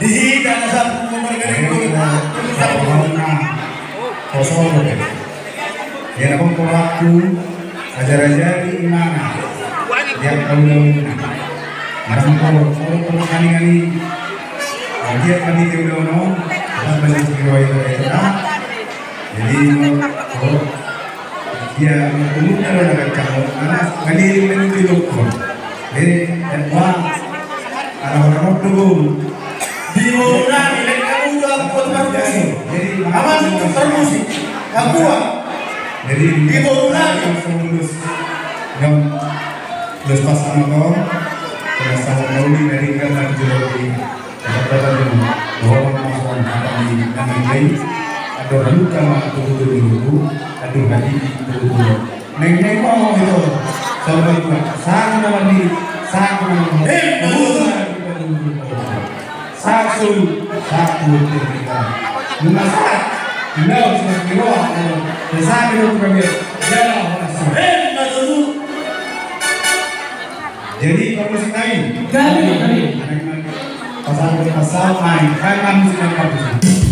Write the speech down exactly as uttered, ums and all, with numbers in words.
Di hita na sapu marga ni Koto. Ia na pongkorakku, ajar-ajari imana. Ia kau daun. Marang kau, kau kau kani kani. Dia kami dia daun. Atas banyak sekiroi itu. Jadi, oh, dia umur ada kacau. Karena kali ini itu dokter. Jadi, dan wah, ada orang dokter. Di boru nami, lek hamu do ahu buat parmusik. Jadi, aman untuk parmusik. Ahu buat. Jadi, di boru nami. Langsung lulus. Yang lulus pas sama kau. Kena sama kau ni dari kan lagi jadi. Dapat dapat dulu. Bahwa masuk kata di nami ini. Ada luka mah betul-betul dulu. Ada hati betul-betul. Neng neng mau itu. Coba juga. Sang nama di. Sang nama di. Eh, betul. Sasu, satu, tiga. Lima saat. Tinggal satu kilo. Besar itu kami. Jalan. Eh, betul. Jadi, parmusik lain. Kami, kami. Pasal, pasal main. Kan kami sudah bagus.